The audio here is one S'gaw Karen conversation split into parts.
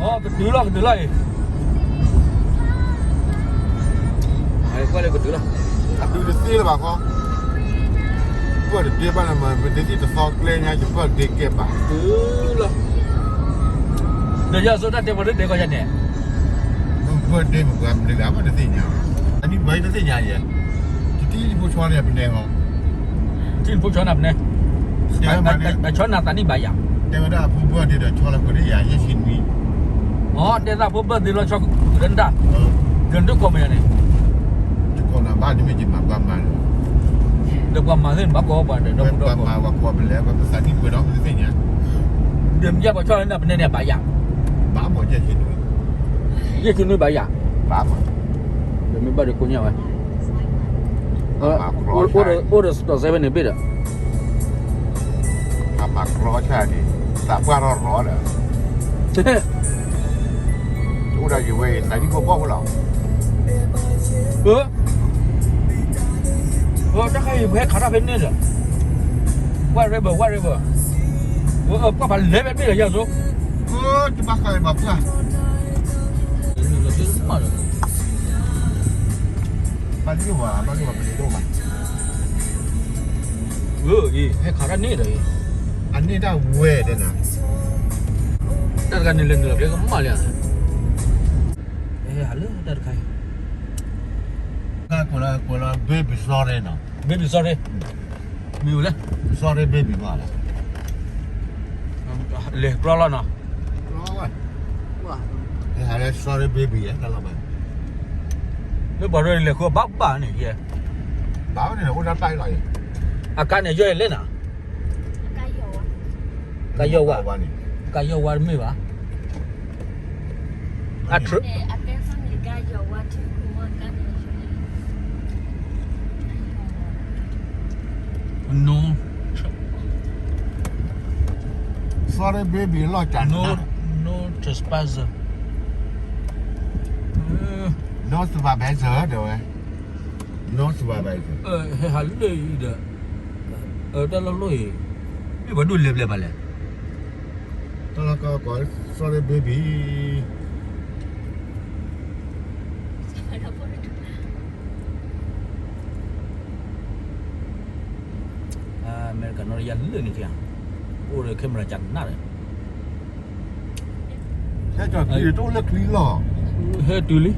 ကတုၤလီၤ ကတုၤလီၤအံၤ, ကွၢ်လၢကတုၤလီၤ, အတုၤတသ့လၢၤဘၣ်ဃီ, ကွၢ်တဒ့ဘၣ်လၢမၤ မ့ၢ်တသ့တသီကျဲညါ ယကွၢ်တဒ့ကဲဘၣ်, တုၤလီၤ, ဒီးယၤစိတၢ်တဲပှၤတဒ့ကီယၤန့ၣ်, ကွၢ်တဒ့မ့ၢ်ပှၤမနုၤဂၤမ့ၢ်တသ့ၣ်ညါ, အနံၣ်ဘၣ်အံၤတသ့ၣ်ညါယဲ, ယတံၢ်ဖိဆီန့ၣ်ပနဲဟီ, တံၢ်ဖိဆီန့ၣ်ပနဲ, တဆီနၤသးနံၣ်ဘၣ်ယၤ, တဲဝဲဒၣ်အဖိဘၢၣ်ဒ့ဒီးဆီလီၤခိၣ်ဒ့ယၤ ယဲၢ်ဆံနွံ, အတဲသးဖိဘၢၣ်ဒ့လီၤဆီလီၤခိၣ်ဒ့နတၢ်, ဒီးနတကိးမ့ၢ်ယၤန့ၣ်, ယကိးနၤဘၣ်ဒ်မ့ၢ်ယမၤပှၤမၤလီၤ, ဒီးပှၤမၤသ့ၣ်န့ၣ် ဘၣ်ကိးပှၤဒီး ဒီးပှၤမၤဝဲကိးပလဲၤ ပသးနံၣ်ပှဲၤဒီးမ့ၢ်တသ့ၣ်ညါ, ဒီးမ့ၢ်ယဲပှၤဆီလီၤနပနဲန့ၣ် ဘၣ်ယၤ, ဘၣ်မးယဲၢ်ဆံနွံ, ယဲၢ်ဆံနွံဘၣ်ယၤ, ဘၣ်မး, ဒီးမ့ၢ်ဘၣ်ဒီးကိးညါဝဲ, အိၣ်ဒီး store seven န့ၣ်ဘ့ၣ်ဒီး အမၤကြီဆၣ်န့ၣ် သးပှၢ်ထီၣ်ရီဒီး, အိၣ်ဒီးယဝဲအံၤ သးနံၣ်ဖိဘီၣ်ဖိလီၤ, တၢ်ခါအံၤ ပဟဲခးတၢ်ဖဲန့ၣ်ဒီး, White River, White River, ပှၢ်ပလဲၤဖဲန့ၣ်ဒီးယၤသိ, တဘၣ်ဃးဘၣ်ပှၢ် ဘၣ်ဒိဘၣ် ဘၣ်ဒိဘၣ် ပန့ၣ်ဒိၣ်ဘၣ်, အံၤ ဟဲခးတၢ်န့ၣ်ဒီးအံၤ, အန့ၣ်တၢ်ဝဲဒဲနၤ, တၢ်တဂၤန့ၣ်လဲၤနုာ်လီၤဖဲကမၣ်လံဧါ, ဟဲဟးလၢတၢ်တခါအံၤ, ကွဲးလီၤ baby sorry နီၤ, baby sorry, မ့ၢ်ဝဲလဲၣ်, sorry baby ဘၣ်လီၤ, လဲၤကြီလီၤနီၤ, ဟဲဟးလၢ sorry baby တၢ်လီၤဘၣ်, လၢပှၤရဲၣ်လဲၤဃုဘၣ်ဘၣ်န့ၣ်ယဲ, ဘၣ်န့ၣ်အိၣ်ဒၣ်တၢ်လီၤယဲ, အကါန့ၣ်ယဲလဲၣ်နၤ, ကါယီၢ်ဝါ, ကါယီၢ်ဝါတမ့ၢ်ဘၣ်, အထရၢၣ် sorry baby လီၤကၢ် no trespass, no supervisor တဲဝဲ, no supervisor, ဟဲဟးလၢအံၤဒီး, တၢ်လီၢ်လီၢ်အံၤ, မ့ၢ်ပှၤဒိၣ်လဲၤဘျဲၣ်ဘၣ်လဲၣ်, တၢ်လီၢ်ကီကီ sorry baby အမဲရကၤနီၢ်တယၢ်လၢာ်န့ၣ်က့, အိၣ်ဒီး camera ကနၣ်ဒီး, ဟဲကီၢ်ချံတအိၣ်လၢချံလီၤ, ဟဲတုၤလံ, ဒီး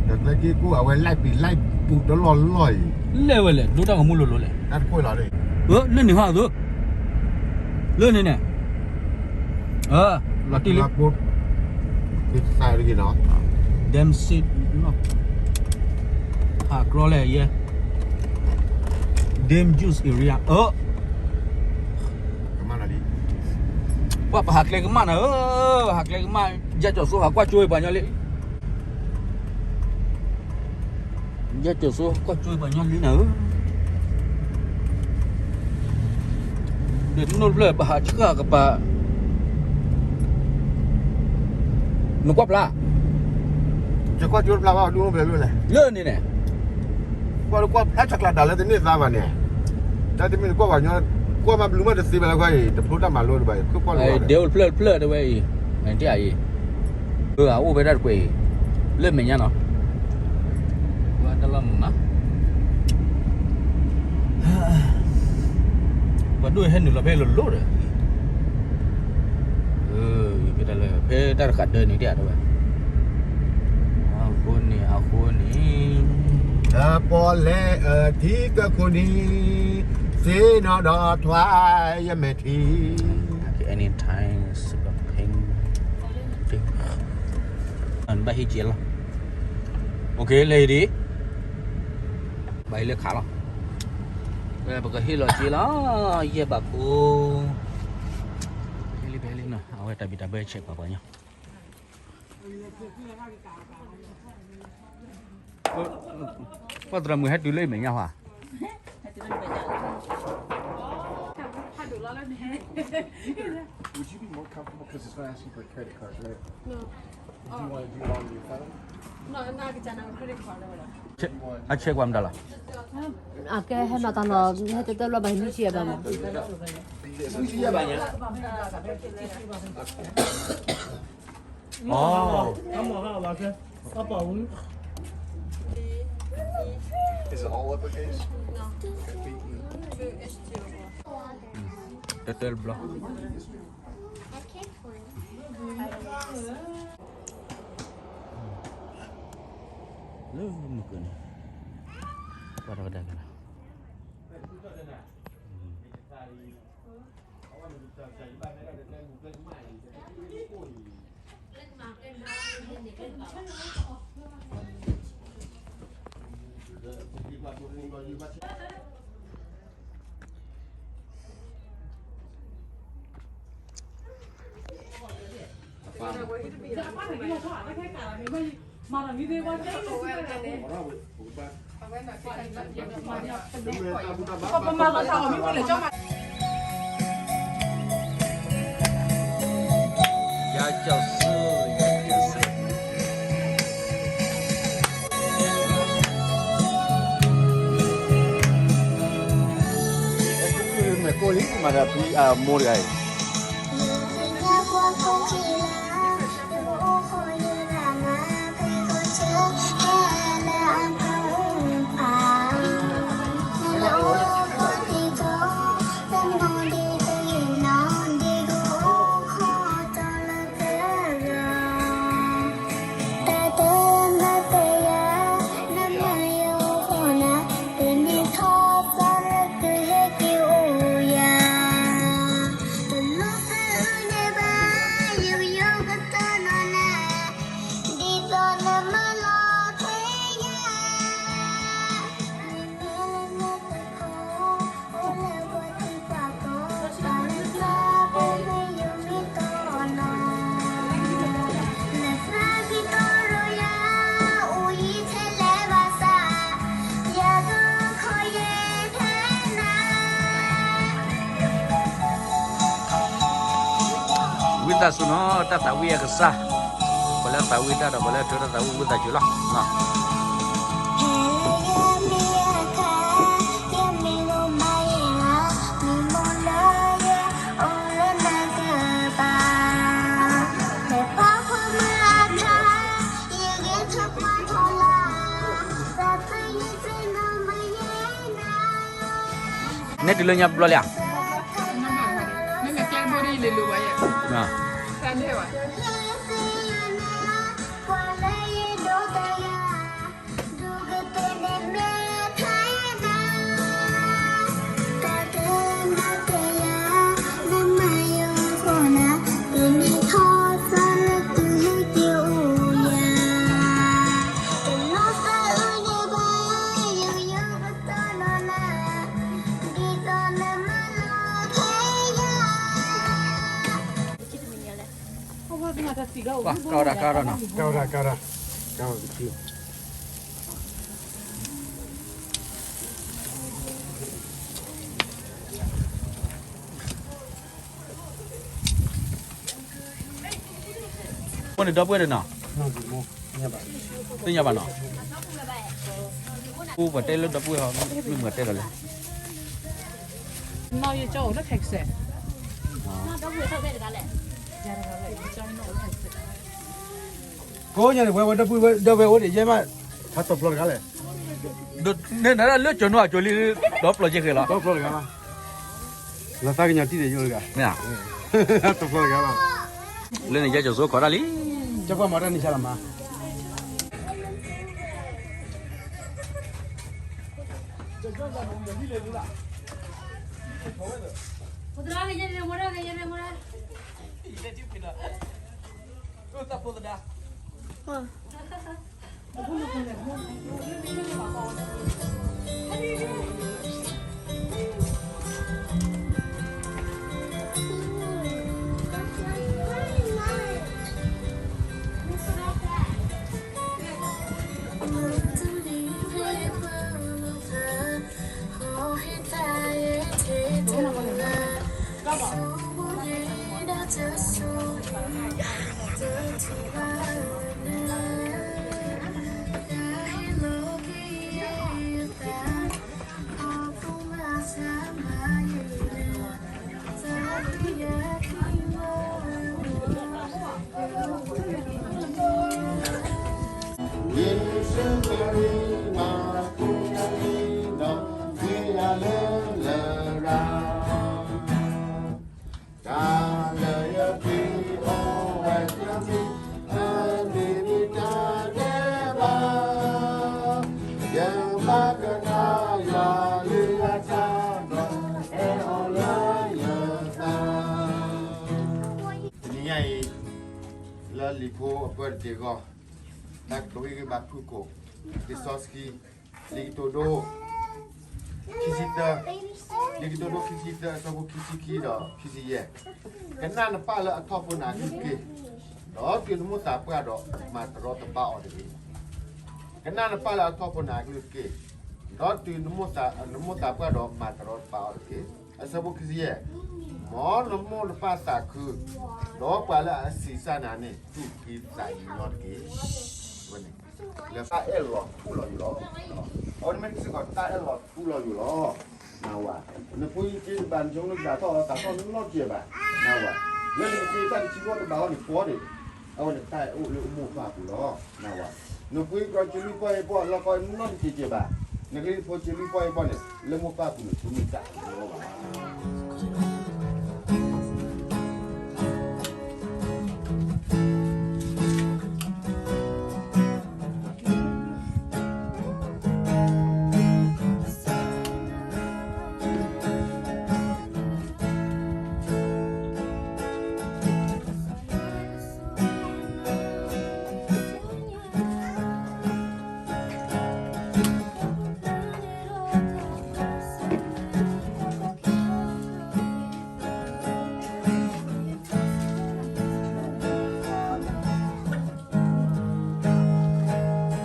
ကျဲက့ၤကိၣ်အဝဲ light ပံၤ light ပူၤတလီၢ်လီၢ်အံၤ, လဲၣ်ဝဲလဲၣ် ဒိတၢ်ကမူလိၤလိၤလဲၣ်, တၢ်တကွဲးလီၤ, လၢန့ၣ်ဟီသိ, လၢန့ၣ်န့ၣ်, လီၤတံၢ်လံ, သးတဂ့ၤနီၤ, dam seat, ဟးကြီလဲၣ်ယဲ, dam juice area, ပှၤပဟးကျဲကမၣ်နၤဧၢ, ဟးကျဲကမၣ်, ယဲၢ်ကၠီၤစိဟးကွၢ်ကၠိပှၤညီလံ, ယဲၢ်ကၠီၤစိကွၢ်ကၠိပှၤညီလံနၤဧၢ, ဒီးတနိၣ်တဖျၢၣ်ပဟးဆှၣ်ကပၤ, နကွၢ်ဖျါ, ယကွၢ်ကၠိတဖျါဘၣ် ဒူၣ်ဖဲလဲၣ်, လၢန့ၣ်န့ၣ်, ကွၢ်ကွၢ်ဖျါ chocolate တၢ်လၢတန့ၢ်သါဘၣ်န့ၣ်, တၢ်တမ့ၢ်နကွၢ်ပှၤညီ, ကွၢ်မးဘျုးမးတသ့ဘၣ်လၢခီအံၤ တဖျိတၢ်မၤလိတဘၣ်အံၤ ခိၣ်ကွၢ်လၢ, ဒဲအိၣ်တဖျၢၣ်တဖျၢၣ်တဲဝဲအံၤ, နတ့ၢ်အံၤ, အအိၣ်ဖဲတၢ်တကွဲးအံၤ, လၢမဲာ်ညါနီၤ, တၢ်လီၢ်မုာ်မး ပှၤဒိၣ်ဟဲနုာ်လီၤဖဲလိၤလိၤဒီး, ဖဲတၢ်လၢ ဖဲတၢ်တဃာ်ဒၢန့ၣ်တ့ၢ်အတဲဝဲ, အဃိန့ၣ် အဃိန့ၣ်, ပီၣ်လဲၣ်အထံကခိၣ်နံၤ, သ့ၣ်နီၣ်ဒီးထွါယမဲာ်ထံ, anytime, ဘၣ်ဟံးက့ၤလီၤ, OK လဲၤဒံး, ဘၣ်ဟံးလၢခးလီၤ, ပကဟ့ၣ်လီၤက့ၤလီၤ, ယဲၢ်ဘးဖိ, ဟဲလံဖဲလံနီၤ အဝဲတၢ်ဘံၣ်တၢ်ဘၢဆဲးပှၤပှၤညီ, ပှၤသရၣ်မုၣ်ဟဲတုၤလၢမဲာ်ညါဟါ, အဆဲးကွၢ်မတၤလီၤ, အကဲဟဲမၤတၢ်နီၤ ဟဲတတၢ်ဘျီဘၣ်ဟံးမုၢ်ဆံးဘၣ်မး, အီ တတဲတဘျီ လၢမုၢ်ကၢၢ်န့ၣ် ပှၤတကဒၣ်က့ၤလီၤ. မ့ၢ်ကိၢ်လံ မၤဒီးဖံအမိၢ်တဂၤအံၤ ဝံသးစူၤနီၤ တၢ်သးဝံၣ်အကစၢ်, ပှၤလၢသးဝံၣ်တၢ်ဒီး ပှၤလၢထုးတၢ်သးဝံၣ် ဝံသးစူၤလီၤ. နဲတုၤလၢညါဘျီလံဧါ. ကဝဒၣ်ကဝဒၣ်နီၤ ကဝဒၣ်ကဝဒၣ် ကဝဒၣ်ကဝဒၣ် မ့ၢ်န့ၣ်ဒီပုၢ်ဝဲၢ်တနီၤ သ့ၣ်ညါဘၣ်နီၤ ပှၤတဲလၢဒီပုၢ်ဝဲၢ်ဟီ မ့ၢ်မတၤတဲဒီးလဲၣ် နီၢ်ယကၠီအိၣ်လၢခဲကစဲး ကိးညါန့ၣ် ဝဲဝဲဒီပုၢ်ဝဲၢ်ဒီပုၢ်ဝဲၢ်အိၣ်ဒံးယဲမး ဟးတီၢ်ပျီတဂၤလဲၣ် နလၢကၠီၤနီၢ်အကၠီၤလံ ဒီပျီကဲဃဲၤလီၤ တီၢ်ပျီတဂၤလီၤ လီၤသးကညီၤတံၢ်ဒီးယိၤတဂၤ မ့ၢ်ဧါ တီၢ်ပျီတဂၤလီၤ လၢန့ၣ်ယဲကၠီၤစိခီတၢ်လံ ကၠီၤပှၢ်မၤတၢ်နံၤဆါလီၤမး ယၤလၢလရာ်, တၢ်လၢယသံအိၣ်ဝဲတမံၤ, အမံၤမ့ၢ်တၢ်ဒဲးဘး, ယဘၣ်ကနၣ်ယွၤလံာ်အသး, ဒီးအဲၣ်အီၤလၢယသး. တနံၤညါအံၤ လၢလံာ်ဖိအပၢတက့ၢ်အဂီၢ်, တၢ်ကတိၤဟ့ၣ်ဂံၢ်ဘါဖုၣ်ကိာ်, လံာ်စီဆှံ, လံာ်ကတိၤဒိ ခံဆံသၢ, လံာ်ကတိၤဒိ ခံဆံသၢ အဆၢဖိခံဆံခံဒီးခံဆံယဲၢ်, ကနၣ်နပၢ်လၢအထီၣ်ဖိန့ၣ်အကလုၢ်တက့ၢ်, ဒီးတုၤနမိၣ်သးပှၢ်ဒီးမၤတရီတပါအီၤတဂ့ၤ. ကနၣ်နပၢ်လၢအထီၣ်ဖိန့ၣ်အကလုၢ်တက့ၢ်, ဒီးတုၤနမိၣ်သးပှၢ်ဒီးမၤတရီတပါအီၤတဂ့ၤ. အဆၢဖိခံဆံယဲၢ်, မ်နမိၢ်နပၢ်သးခု, ဒီးပှၤလၢအဆံးစၢ်နၤန့ၣ် သူၣ်က့သးကညီတက့ၢ်. ဝဲန့ၣ် လၢတၢ်အဲၣ်လီၤထူလီၤယိာ်လီၤ. အဝဲန့ၣ်မ့ၢ်စ့ၢ်ကီးတၢ်အဲၣ်လီၤထူလီၤယိာ်လီၤ. နဝၤ, နဖိယက့တဘၣ် နဆိကမိၣ်သးထီၣ်သးထီၣ်နီတစဲးဘၣ်. နဝၤ, လၢနက့တၢ်တဆံဂီၢ်တဘၣ်အီၤန့ၣ် ပီဒၣ်, အဝဲန့ၣ်တၢ်အဲၣ်အိၣ်လၢအမိၢ်ပၢ်အပူၤလီၤ. နဝၤ, နဖိယက့စ့လွံၢ်ပီၢ်ဟ့ၣ်ပီၢ် လီၢ်ကီနနီတစဲး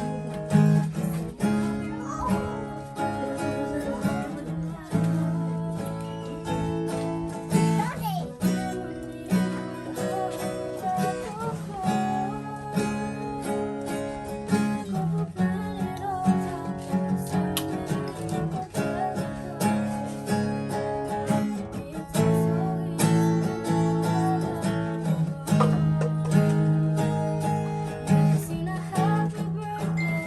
ဘၣ်. န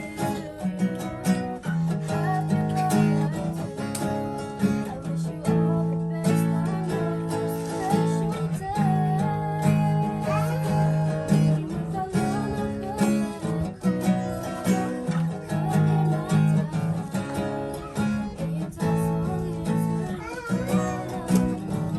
ကလံၤဖိစ့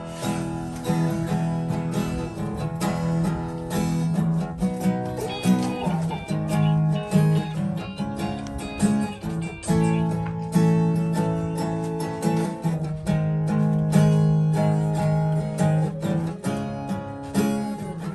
လွံၢ်ပီၢ်ဟ့ၣ်ပီၢ်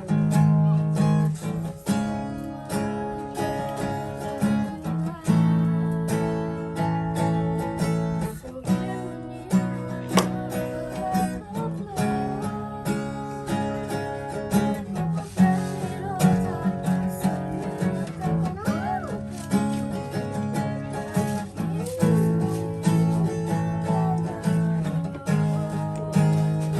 န့ၣ် လၢမိၢ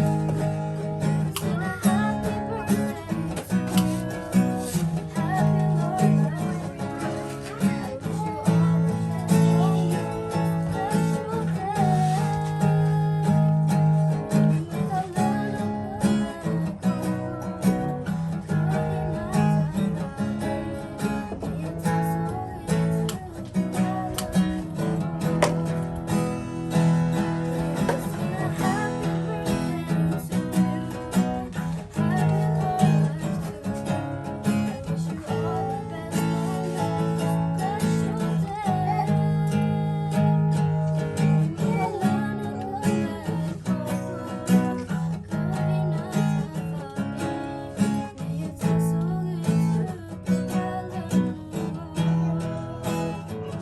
်ပၢ်အပူၤန့ၣ် တမ့ၢ်တၢ်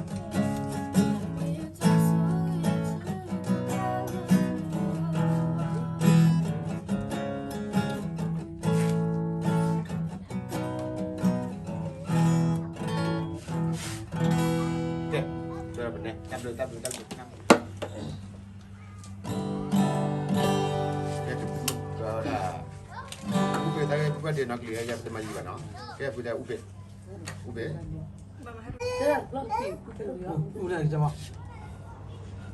အလီၢ်ဘၣ်. ကဲ, တၢ်ဘျုး, တၢ်ဘျုး, တၢ်ဘျုး, တၢ်ဘျုး, တၢ်ဘျုး, ကဲ, အူဘ့ၣ် တၢ်ဂ့ၢ်ဖိဖဲဒ့နီၢ်ကလံၤ ယၤပတမၤယံာ်ဘၣ်နီၤ, ကဲ, ဖုတဲ အူဘ့ၣ်, အူဘ့ၣ်, အူဘ့ၣ်, အူဘ့ၣ်,